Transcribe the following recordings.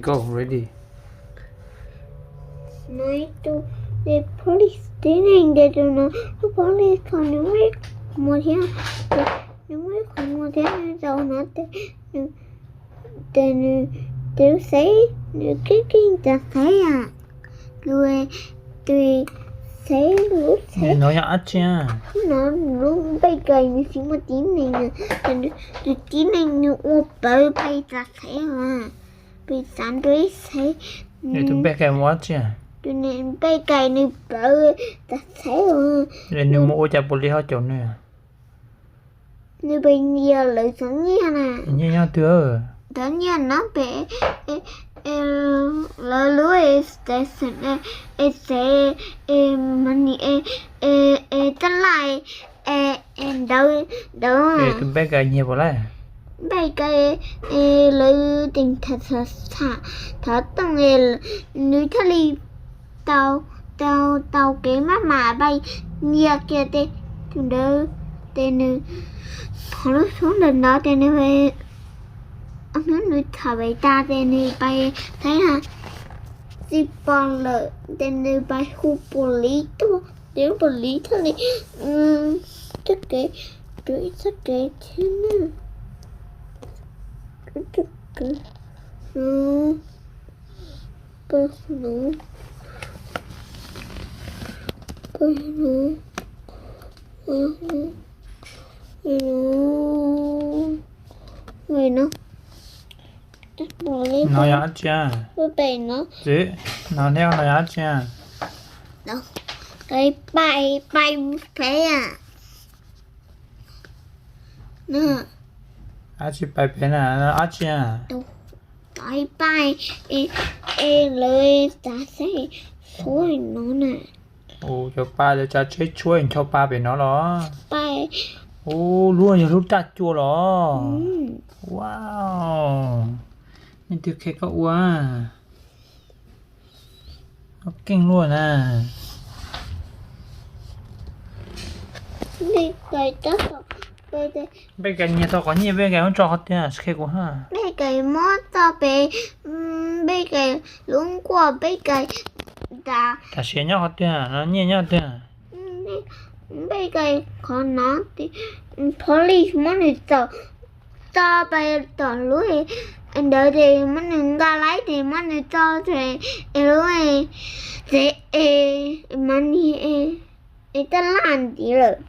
Go, ready. Nov ib tug, phob li tib neeg ntes tus no, phob li thaum nws muaj ib qhov muag thiab, nws muaj ib qhov muag thiab nws zaum no ces nws, ces nws, ces lub xev, nws keej keej txav xev a, lub, tus xev, lub xev no yog dab tsi? No lub npej kais nws tsis muaj tib neeg, tus tib neeg nws ua pawv pais txav xev, pais txav ntua ib xev. Tus npej kais mus ua dab tsi? Tus npej kais nws pawv txav xev, nws mus ua cas puas li ho caum nws? Nws pais nyiag lawv cov nyiaj na. Nyiaj nyob twg? Cov nyiaj no pem lawv lub station, es tsev, es money, es taj laj, es ntawd, ntawd. Tus npej kais nyiag puas lawm? Npej kais, lawv teem tham tham thov tooj, nws thiaj li tau, tau, tau kev maj mam pais nyiag kiag tej tus ntawd, ces nws thov lub xub ntawm no ces nws, hnub nws tham pem tas ces nws pais saib tsis pom lawm ces nws pais hu police tuaj, ces lub police thiaj li txoj kev, txoj kev thiab na. Pab no, pab no, pab no, no yog dab tsi? Pem no, txiv, no neb no yog dab tsi? Pais, pais pem a. Dab tsi pais pem na, dab tsi? Pais, pais, es lawv tsav tsheb tshuab no na. Cov pa lawv tsav tsheb tshuab ncho pa pem no los? Ub, lub yog lub raj cua los? Wow, nej twg qhia koj ua? Koj keej luaj na. Npej kais nyiag tau qhov nyiaj, npej kais muab tso qhov twg qhia kuv ha. Npej kais muab tso pem, npej kais lub nkuaj, npej kais tas. Tam sim nyob qhov twg, nyiaj nyob twg? Npej kais qhov no, police muab nws txav, tso pais tom lub ntawd ces muab nws nqa laib ces muab nws tso es lub tsev es money es taj laj ntxiv lawm.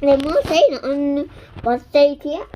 Lawv muab xeb no pov tseg thiab.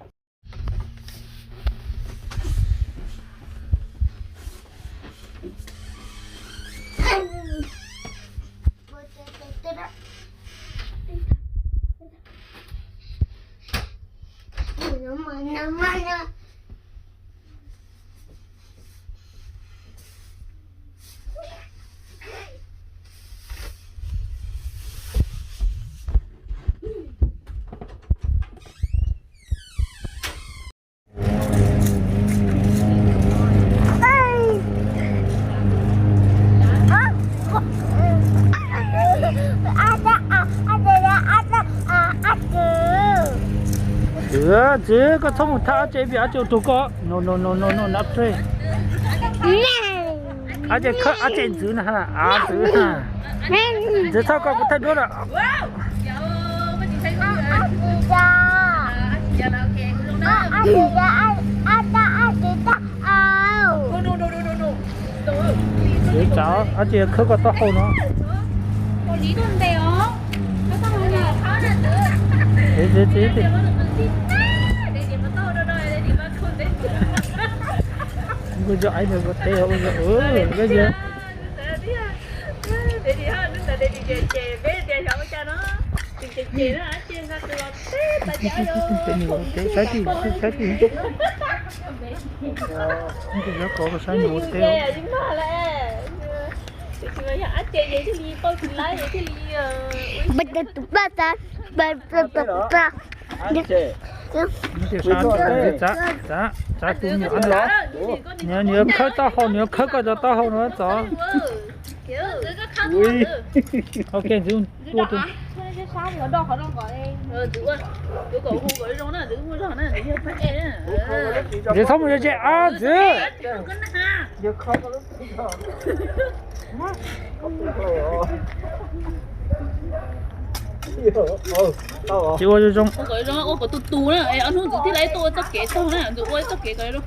Txiv, txiv, koj txhob mus thab dab tsi, vim dab tsi ua rau koj. No, no, no, no, no, not play. Dab tsi khawb dab tsi ntxwv na, ntxwv na. Ntxwv txhob koj kuv thaij duab lawm. Txiv, dab tsi khawb koj taub hau no? Kuv cov aib no kuv teb, saib tim, saib tim, saib nws ua teb. Txav, txav, txav tus me nyuam no. Nws yuav khawb taub hau, nws yuav khawb koj cov taub hau no txav. Ok, ntxwv tua tus. Sab los do qhov no kom ntxwv ua, ntxwv kom hu kom zoo na, ntxwv muaj zog na, ntxwv yog pab e na. Ntxwv txhob mus ze ze os ntxwv. Ces ua zoo zoo, ua kom tus tus na, ob hnub ntxwv thiaj li tuaj ua txoj kev tag na, ntxwv ua txoj kev kom zoo.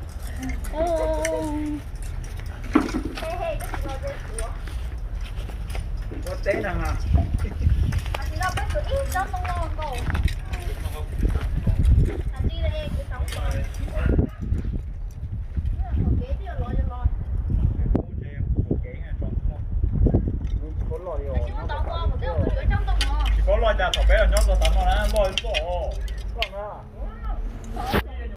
Tsis paub loj cas thaum peb los nyob txog tav no na, loj loj.